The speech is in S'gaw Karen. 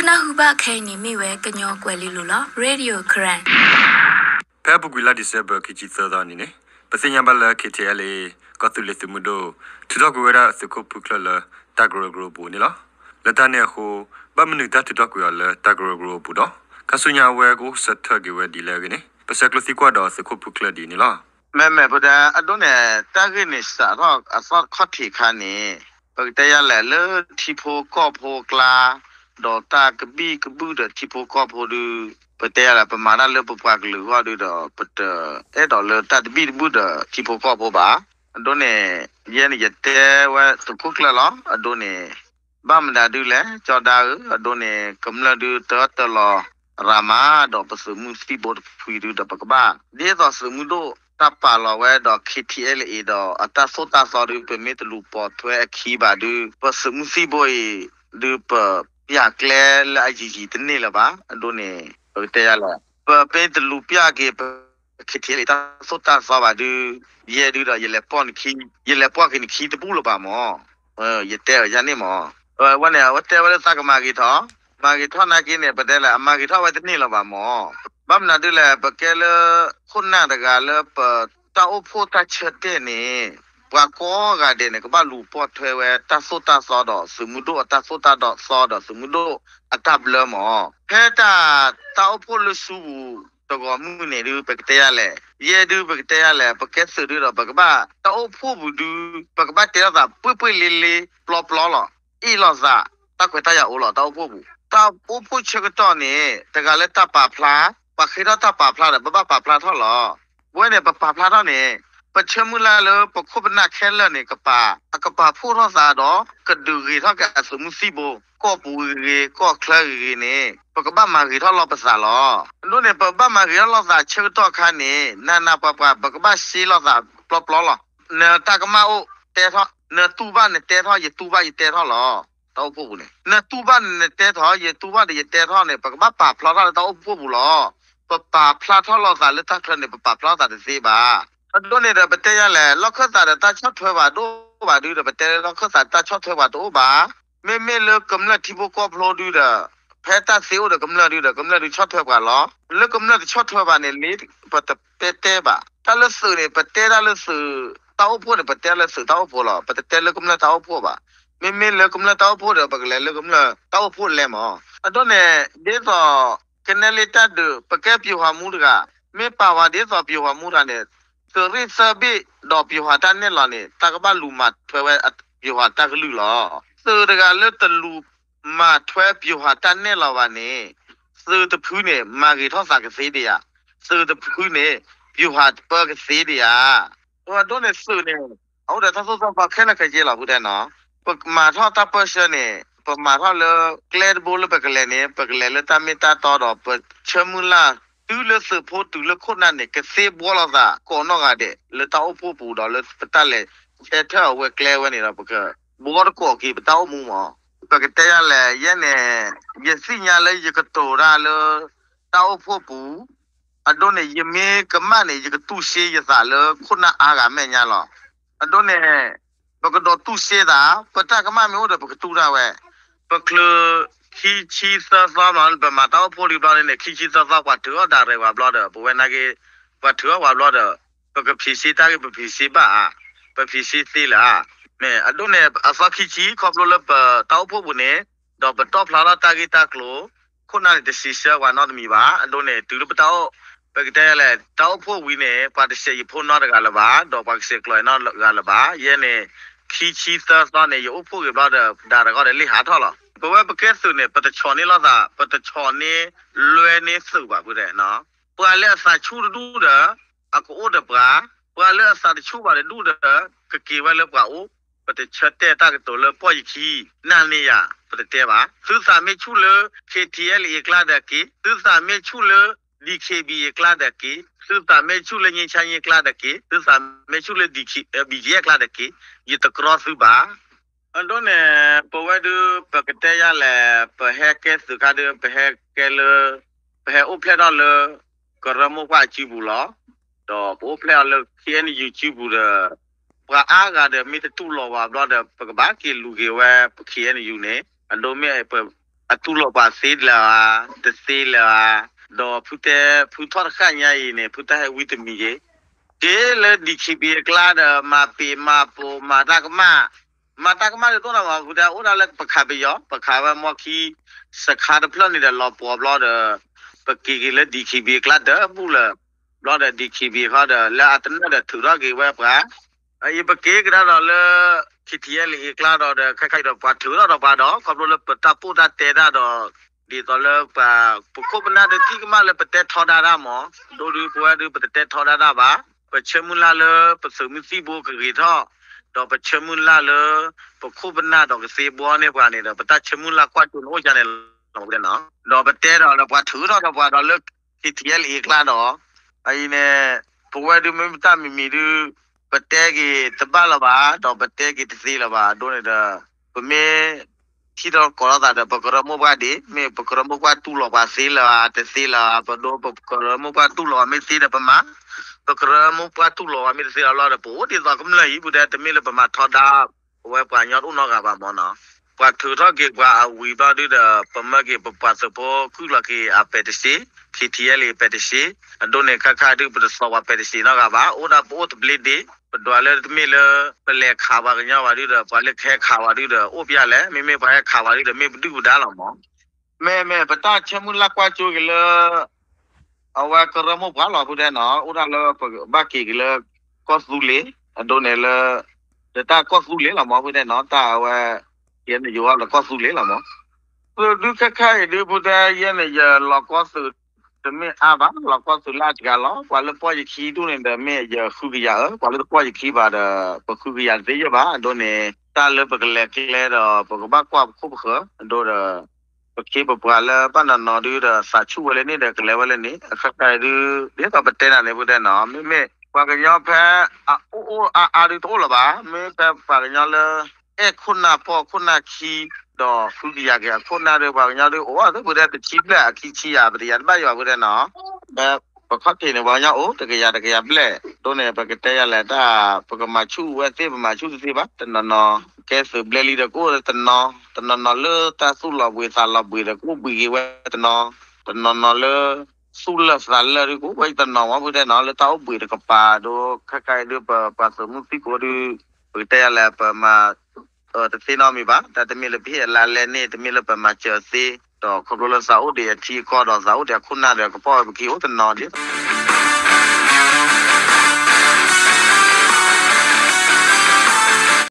နၢ်ဟူဘၣ်ခဲအံၤန့ၣ်မ့ၢ်ဝဲကညီကွဲၤလ့လိၤလီၤ. Radio Karen ဖဲအပူၤကွံာ်လါဒံၣ်စဲဘၢၣ် ခံဆံသၢသီအနံၤန့ၣ် ပသ့ၣ်ညါဘၣ်လၢ K T L A ကီၢ်သူလ့ၤသုးမုၢ်ဒိၣ် ထုးထီၣ်ကွံာ်ဝဲဒၣ်သုးခိၣ်ဖုချၢၣ်လၢတၢ်ကရၢကရိအပူၤန့ၣ်လီၤ. လၢတၢ်န့ၣ်အဃိ ဘၣ်မနုၤတၢ်ထုးထီၣ်ကွံာ်အီၤလၢတၢ်ကရၢကရိအပူၤဒီး ခါဆူညါအဝဲကအိၣ်ဆၢထၢၣ်က့ၤဝဲဒ်လဲၣ်အဂ့ၢ်န့ၣ် ပဆဲးကျိးသံကွၢ်ဒီးသုးခိၣ်ဖုချၢၣ်ဒ်န့ၣ်လီၤ. မ့မ့ၢ်ပတဲအဒိန့ၣ် တၢ်ဂ့ၢ်န့ၣ်စးထီၣ်အသီတခီၣ်ထံးအခါန့ၣ် ပကတဲယၤလဲၣ်လၢထံဖိကီၢ်ဖိအကျါ ဒီးတၢ်ကဘံၣ်ကဘုၣ်ဒီးထံဖိကီၢ်ဖိဒုး ပတဲယၤလဲၣ် ပမၤတၢ်လၢပပှၤကလုာ်အဂီၢ်ဒုးဒီး ပတအဲၣ်ဒိးလၢတၢ်တဘံၣ်တဘုၣ်ဒီးထံဖိကီၢ်ဖိဘၣ်. အဒိန့ၣ် ယဲန့ၣ်ယတဲဝဲသုးခိၣ်ချၢၣ်လီၤ. အဒိန့ၣ် ဘၣ်မနုၤဒုးလဲၣ် ကၠီဒါဧၢ, အဒိန့ၣ် ကမျၢၢ်ဒုးတၢတၢလီၤရၤမး ဒီးပသုးမုၢ်သံၣ်ဘိတဖုဒုးဒီး ပကဘၣ် ဒ်သိးသုးမုၢ်ဒိၣ်တၢ်ပာ်လီၤဝဲဒီး K T L A ဒီးအတၢ်သိၣ်တၢ်သီဒုး ပမ့ၢ်တလူၤပိာ်ထွဲအခံဘၣ်ဒုး ပသုးမုၢ်သံၣ်ဘိအံၤဒုး ပပျၢ်ကျဲလၢအယံၤယံၤတန့ၢ်လၢၤဘၣ်. အဒိန့ၣ် ပကတဲယၤလဲၣ် ပမ့ၢ်တလူၤပျၢ်က့ၤ K T L A တၢ်သိၣ်တၢ်သီဘၣ်ဒုး ယဲဒုးဒီး ယလဲၤပိာ်နခံ ယလဲၤပိာ်က့ၤနခံတဘူၣ်လၢၤဘၣ်မၢ်. ယတဲအီၤယၤန့ၣ်မၢ်. ဝဲန့ၣ် အဝဲတဲဝဲလၢသးကမၤဂ့ၤထီၣ်, မၤဂ့ၤထီၣ်နာ်က့န့ၣ် ပတဲလဲၣ် အမၤဂ့ၤထီၣ်ဝဲတန့ၢ်လၢၤဘၣ်မၢ်. ဘၣ်မနုၤဒုးလဲၣ် ပကဲလၢ ခိၣ်နၢ်တဂၤလၢပတၢ်အိၣ်ဖှိၣ်တၢ်ဆၢတဲာ်န့ၣ် ပှၤကိးဂၤဒဲးန့ၣ် ကဘၣ်လူၤပိာ်ထွဲဝဲတၢ်သိၣ်တၢ်သီဒီး သုးမုၢ်ဒိၣ်အတၢ်သိၣ်တၢ်သီဒီး သုးမုၢ်ဒိၣ်အတၢ်ဘျၢမၢ်. ဖဲတၢ် တၢ်အိၣ်ဖှိၣ်လၢဆူပူၤ တဂီၤမုၢ်န့ၣ်ဒုး ပကတဲယၤလဲၣ်, ယဲဒုးပကတဲယၤလဲၣ်, ပကဲသုးဒုးဒီး ပကဘၣ်တၢ်အိၣ်ဖှိၣ်ပူၤဒုး ပကဘၣ်တဲလိာ်သး ပှ့ၢ်ပှ့ၢ်လ့လ့ ပျီပျီလီၤ. အ့ၣ်လိာ်သး တၢ်ခွဲးတၢ်ယာ်အိၣ်လီၤ တၢ်အိၣ်ဖှိၣ်ပူၤ. တၢ်အိၣ်ဖှိၣ်ဆၢကတီၢ်န့ၣ် တဂၤလၢတၢ်ပာ်ဖျါ, ပှၤဃ့ထီၣ်တၢ်ပာ်ဖျါဒီး ပဘၣ်ပာ်ဖျါထီၣ်လီၤ. ပဝဲန့ၣ် ပပာ်ဖျါထီၣ်န့ၣ် ပဆၢမုၢ်လၢ်လၢပခိၣ်ပနၢ်ခဲလၢာ်န့ၣ် ကပာ်, အကပာ်ဖှိၣ်ထီၣ်သးဒီး ကဒုးဂ့ၤထီၣ်က့ၤအသုးမုၢ်သံၣ်ဘိ, ကီၢ်ပူၤဂ့ၤဂ့ၤ ကီၢ်ချၢဂ့ၤဂ့ၤန့ၣ် ပကဘၣ်မၤဂ့ၤထီၣ်လီၤပသးလီၤ. အဒိန့ၣ် ပဘၣ်မၤဂ့ၤထီၣ်လီၤသးဆၢကတီၢ်အခါန့ၣ် နးနးပှၤပှၤ ပကဘၣ်ရှဲလိာ်သးပျီပျီလီၤ. နတၢ်ကမၣ်အိၣ် တဲထီၣ်, နတူၢ်ဘၣ်နတဲထီၣ် ယတူၢ်ဘၣ်ယတဲထီၣ်လီၤ. တၢ်အိၣ်ဖှိၣ်ပူၤန့ၣ် နတူၢ်ဘၣ်နတဲထီၣ် ယတူၢ်ဘၣ်ဒီးယတဲထီၣ်န့ၣ် ပကဘၣ်ပာ်ဖျါထီၣ်လၢတၢ်အိၣ်ဖှိၣ်ပူၤလီၤ. ပပာ်ဖျါထီၣ်လိာ်သးလၢတၢ်ချၢန့ၣ် ပပာ်ဖျါထီၣ်သးတသ့ဘၣ်. အဒိန့ၣ်ဒီး ပတဲယၤလဲၣ် လီၢ်ခၢၣ်သးဒီးတၢ်ဆီၣ်ထွဲပှၤတအိၣ်ဘၣ်ဒုးဒီး ပတဲလၢလီၢ်ခၢၣ်သးတၢ်ဆီၣ်ထွဲပှၤတအိၣ်ဘၣ်. မ့မ့ၢ်လၢကမျၢၢ်ထံဖိကီၢ်ဖိဒုးဒီး ဖဲတၢ်သ့အိၣ်ဒီးကမျၢၢ်ဒုးဒီး ကမျၢၢ်ဒုးဆီၣ်ထွဲပှၤလီၤ. လၢကမျၢၢ်တဆီၣ်ထွဲဘၣ်န့ၣ် လ့ ပတတဲတဲဘၣ်. တၢ်လၢသုးန့ၣ် ပတဲတၢ်လၢသုး တၢ်အိၣ်ဖှိၣ်န့ၣ် ပတဲလၢသုးတၢ်အိၣ်ဖှိၣ်လီၤ. ပတတဲလၢကမျၢၢ်တၢ်အိၣ်ဖှိၣ်ဘၣ်. မ့မ့ၢ်လၢကမျၢၢ်တၢ်အိၣ်ဖှိၣ်ဒီး ပကလဲၤလၢကမျၢၢ်တၢ်အိၣ်ဖှိၣ်လဲၤမၢ်. အဒိန့ၣ် ဒ်သိး ကနဲလ့တၢ်ဒုး ပကဲပျူၤဟီၣ်မူတဂၤ မ့ၢ်ပာ်ဝဲဒ်သိးပျူၤဟီၣ်မူတဂၤန့ၣ် သုးရ့ၣ်သၢဘ့ၣ်ဒီးပျူၤဟီၣ်တၢ်နဲၣ်လီၤန့ၣ် တၢ်ကဘၣ်လူၤမၤထွဲဝဲပျူၤဟီၣ်တၢ်ကလုၢ်လီၤ. သုးတဂၤလၢတလူၤမၤထွဲပျူၤဟီၣ်တၢ်နဲၣ်လီၤဘၣ်န့ၣ် သုးတဖုန့ၣ် မၤဂ့ၤထီၣ်သးကသ့ဒံးဧါ. သုးတဖုန့ၣ် ပျူၤဟီၣ်ပၢကသ့ဒံးဧါ. အဒိန့ၣ်သုးန့ၣ် အအိၣ်ဒီးတၢ်သိၣ်တၢ်သီခဲလၢာ်ခဲဆ့လီၤ ဖုတဲနီၤ. ပမၤထီၣ်တၢ်ပၢၢ်ဆၢန့ၣ် ပမၤထီၣ်လၢကျဲတဘိလၢပကလဲၤန့ၣ် ပကလဲၤလၢတၢ်မ့ၢ်တၢ်တီဒီး ပဆၢမုၢ်လၢ် တုၤလၢသုးဖိတုၤလၢခိၣ်နၢ်န့ၣ် ကသ့ဘှီလိာ်သးကိးနီၢ်ဂၤဒဲး လၢတၢ်အိၣ်ဖှိၣ်ပူၤဒီးလၢပတၢ်လဲၤဆဲထၢၣ်အဝဲကျဲဝဲန့ၣ်ဒီး ပကဘှီတကိးက့ၤပတၢ်အိၣ်မူမၢ်. ပကတဲယၤလဲၣ် ယဲန့ၣ် ယသ့ၣ်ညါလၢယကတိၤတၢ်လၢ တၢ်အိၣ်ဖှိၣ်ပူၤ အဒိန့ၣ် ယမ့ၢ်ကမၣ်န့ၣ် ယကတူၢ်စ့ယသးလၢခိၣ်နၢ်အါဂၤမဲာ်ညါလီၤ. အဒိန့ၣ် ပကဒိးတူၢ်စ့သး ပတၢ်ကမၣ်မ့ၢ်အိၣ်ဒီး ပကတူၢ်တၢ်ဝဲ. ပချုး ခံဆံသၢသီမး ပမၤတၢ်အိၣ်ဖှိၣ်လံဘျီန့ၣ် ခံဆံသၢသီ ပှၤထုးအီၣ်ဒၣ်ရဲၣ်ပှၤဘျီဒီး ပဝဲနာ်က့ ပှၤထုးအီၣ်ပှၤဘျီဒီး ပကဖြေရှင်းတၢ်ဂ့ၢ် ပဖြေရှင်းဘၣ်ဧါ, ပဖြေရှင်းသ့လၢၤဧါ. မ့ၢ်အဒိန့ၣ် အသီခံဆံ ခီဖျိလၢပတၢ်အိၣ်ဖှိၣ်ပူၤန့ၣ် ဒီးပတီၢ်ဖျါထီၣ်တၢ်ဂ့ၢ်တၢ်ကျိၤ ခိၣ်နၢ်န့ၣ် တစံးဆၢပှၤနီတမံၤဘၣ်. အဒိန့ၣ် တုၤလၢပတၢ်အိၣ် ပကတဲလဲၣ် တၢ်အိၣ်ဖှိၣ်ဝံၤန့ၣ် ပှၤတဆဲးယဖိနီတဂၤလၢၤဘၣ်, ဒီးပှၤကဆဲးကျိးယနီတဂၤလၢၤဘၣ်. ယဲန့ၣ် ခံဆံသၢသီန့ၣ် ယအိၣ်ဖှိၣ်ဂ့ၤဘျီဒီး ဒၣ်တဂီၢ်ဒီးလံာ်ဟးထီၣ်လီၤ. ပဝဲပကဲသုးန့ၣ် ပတဆီၣ်န့ၢ်လိာ်သး, ပတဆီၣ်န့ၢ်လွဲန့ၢ်သုးဘၣ်ဖုတဲနီၤ. ပှၤလၢအသးဆူၣ်တဒူၣ်ဒီး အကအိၣ်ဒီးပှၤ, ပှၤလၢအသးတဆူၣ်ဘၣ်တဒူၣ်ဒီး ကက့ၤဝဲလၢပှၤအိၣ်, ပတဆၢတဲာ်တၢ်ကတိၤလၢပီၢ်ယခံ, နာ်န့ၢ်ယၤ, ပတတဲဘၣ်. သုသးမ့ၢ်ဆူၣ်လၢ K T L A အကျါဒီးက့ၤ, သုသးမ့ၢ်ဆူၣ်လၢ D K B A အကျါဒီးက့ၤ, သုသးမ့ၢ်ဆူၣ်လၢ ငြိမ်းချမ်းရေး အကျါဒီးက့ၤ, သုသးမ့ၢ်ဆူၣ်လၢ D K, B G F အကျါဒီးက့ၤ, ယတကြီသုဘၣ်. အဒိန့ၣ် ပဝဲဒုး ပကတဲယၤလဲၣ်, ပဟဲကဲသုးခါဒုး ပဟဲကဲလၢ ပဟဲအိၣ်ဖျဲၣ်ထီၣ်လၢ ကရၢမိၢ်ပှၢ်အစုပူၤလီၤ. ဒီးပအိၣ်ဖျဲၣ်ထီၣ်လၢ K N U စုပူၤဒီး ပှၤအါဂၤဒီးမ့ၢ်တတူၢ်လိာ်ပှၤဘျီဒီး ပကဘၣ်က့ၤလူၤက့ၤဝဲပ K N U န့ၣ်, အဒိမ့ၢ်ပ အတူၢ်လိာ်ပှၤသ့လၢၤဧါ, တသ့လၢၤဧါ, ဒီးဖုတဲ ဖုထီၣ်တဃၣ်ညါအံၤန့ၣ် ဖုတၢ်ဟဲဝံတမံၤက့ၤ က့ၤလၢ D K B A အကျါဒီး မၤပ့ၤမၤပိာ် မၤတၢ်ကမၣ်, မၤတၢ်ကမၣ်ဒ်သိးန့ၣ်မး ဖုတဲ အိၣ်ဒၣ်လၢပခးပယီၤ ပခးဝဲမီခံ စခါတဖျၢၣ်န့ၣ်ဒီး လီၤပှီၤဘျီဒီး ပက့ၤက့ၤလၢ D K B A အကျါတဘူၣ်လၢၤ ဘျီဒီး D K B A ခီဒီး လၢအတနၢၣ်ဒီးထုးထီၣ်က့ၤဝဲပှၤ အအံၤပက့ၤကဒါဒီးလၢ K T L A အကျါဒီး ဒီးခဲခါအံၤဒီးပှၤထုးထီၣ်ဒီးပှၤဒီး ခီဖျိလၢပတၢ်ပိၢ်တၢ်တဲတၢ်ဒီး ဒ်သိးလၢပှၤ ပခိၣ်ပနၢ်ဒုးထံၣ်ကမၣ်လၢပတဲထီဒါတၢ်မး, ဒိဒုးပဝဲဒုးပတတဲထီဒါတၢ်ဘၣ်, ပဆၢမုၢ်လၢ်လၢပသုးမုၢ်သံၣ်ဘိကဂ့ၤထီၣ်, ဒီးပဆၢမုၢ်လၢ်လၢ ပခိၣ်ပနၢ်ဒီးကသ့ဘှီန့ၢ်ပှၤန့ၣ်ဒီး ပတၢ်ဆၢမုၢ်လၢ်ကွၢ်စိန့ၣ်အိၣ်ကန့ၣ်လီၤ ဒီးပတဲဒီးပှၤထုးထီၣ်ဒီးပှၤဒီးလၢ K T L A အကျါဒီး အအံၤန့ၣ် ပဝဲဒုးမ့ၢ်ပတၢ်မံၤမံၤဒုး ပတဲက့ၤတဘၣ်လၢၤဘၣ် ဒီးပတဲက့ၤတသ့လၢၤဘၣ် အဒိန့ၣ်ဒီး ပမ့ၢ်ထံၣ်ထီၣ်ကိးထီၣ်သးဒီး ပကရၢမိၢ်ပှၢ်ဒံး မ့ၢ်ပကရၢမိၢ်ပှၢ်တူၢ်လိာ်ပှၤသ့လၢၤဧါ တသ့လၢၤဧါ ပဒိ ပကရၢမိၢ်ပှၢ်တူၢ်လိာ်ပှၤမ့ၢ်သ့ဒီးပမၤ, ပကရၢမိၢ်ပှၢ်တူၢ်လိာ်ပှၤမ့ၢ်တသ့လၢၤဘျီဒီး ပအိၣ်ဒ်သိးကမျၢၢ်အံၤ ပတဲ တမ့ၢ်လၢပမၤထီဒါ ပဝဲပှၤကညီတအိၣ်နီတဂၤဘၣ်မးနီၤ, ပှၤထုးထီၣ်က့ၤပှၤအဝံၤဘျီဒုဒီး ပမၢက့ၤပပှၤသုးဖိ ကုၢ်လီၤက့ၤအပဲတစ့ K T L A ပဲတစ့, အဒိန့ၣ် ခါခါဒု ပတသိးပှၤပဲတစ့နီတဂၤဘၣ် အိၣ်ဒၣ်ပအိၣ်တဘျ့ဒ့ ပဒွးလၢတမ့ၢ်လၢ ပလဲၤခးပှၤကညီဘၣ်ဒုဒီး ပှၤလၢကဟဲခးပှၤဒုဒီး အိၣ်ပျဲလဲၣ် မ့မ့ၢ်ပှၤဟဲခးပှၤဒုဒီး မ့ၢ်ပဒုၣ်ပဒါလီၤမး, မ့မ့ၢ်ပတၢ်ဆၢမုၢ်လၢ်ကွၢ်စိက့ၤလၢ အဝဲကရၢမိၢ်ပှၢ်လီၤ ဖုတဲနီၤ အိၣ်ဒၣ်လၢပဘၣ်က့ၤက့ၤလၢ ကီၢ်သူလ့ၤ အဒိန့ၣ်လၢ တၢ်ကီၢ်သူလ့ၤလီၤမး ဖုတဲနီၤ တၢ်အဝဲ ယဲန့ၣ်ယိၤလၢကီၢ်သူလ့ၤလီၤမး, သုးဒုခဲခါအံၤဒု ဖုတဲ ယဲန့ၣ်ယလီၤကီၢ်သုး တမ့ၢ်အါဘၣ် လီၤကီၢ်သုးလၢအတဂၤလီၤ ပှၤလၢပီၢ်ယခံဒူၣ်န့ၣ်ဒီး မ့ၢ်ယဃုကယၤဧၢ ပှၤလၢတပီၢ်ယခံဘၣ်ဒီး ပဃုကယၤတသ့ယဲၢ်ဘၣ် အဒိန့ၣ် တၢ်လၢပကလဲၤကျဲဒီး ပကဘၣ်ကွၢ်ပခိၣ်ပဃၢၤ အဒိဒီး ပခ့ပပှၤလၢဘၣ်နီၤနီၤဒုဒီး သးဆူၣ်ဝဲလၢန့ၣ်ဒီး ကလဲၤဝဲလၢန့ၣ် အခါခါဒု ဒ်သိးပတဲနၤန့ၣ် ဖုတဲနီၤ မ့မ့ၢ် ပှၤကညီဖဲ အအိၣ်အိၣ်အါအါဒုတအိၣ်လၢၤဘၣ် မ့ၢ်ဖဲပှၤကညီလၢ အဲၣ်ခိၣ်နၢ်ပီၢ်ခိၣ်နၢ်ခံ ဒီးဃုကယၤက့ၤအခိၣ်နၢ်ဒု ပှၤကညီဒုအိၣ်ဝဲသ့ၣ် ဖုတဲတဆံဘျဲၣ်အခံဆံယၤ ပတယၤတဘၣ်ယွၤ ဖုတဲနီၤ ပခီၣ်ထံးန့ၣ် ပှၤကညီအိၣ် တကယၤတကယၤဘျဲၣ် ဒိန့ၣ် ပကတဲယၤလဲၣ်တၢ် ပကမၤဆူၣ်ဝဲသ့ၣ် ပမၤဆူၣ်တသ့ဘၣ် တနီၤနီၤ ကဲသုးဘျဲၣ်လံဒီးကအိၣ်တနီၤ တနီၤနီၤလၢတၢ်သူၣ်လီၤဘှံးသးလီၤဘှံးဒီးကအိၣ်ဘှံးက့ၤဝဲတနီၤ တနီၤနီၤလၢ သူၣ်လၢာ်သးလၢာ်ဒုကအိၣ်ဝဲတနီၤမး ဖုတဲနီၤ လၢတၢ်အိၣ်ဘှံးတကပၤဒိ ခဲခါအံၤဒု ပပှၤသုးမုၢ်သံၣ်ဘိဒု ပကတဲယၤလဲၣ် ပမၤ တသ့နီတမံၤဘၣ် တၢ်တမ့ၢ်လၢပဟ့ၣ်အလါလဲန့ၣ် တမ့ၢ်လၢပမၤစၢၤသ့ ဒီးခီဖျိလၢသးအိၣ်ဒံးအထံအကီၢ်ဒီးသးအိၣ်ဒံးအခိၣ်နၢ်ဒီး ကပီၢ်ဝဲပက့ၤအိၣ်တနီၤဒံး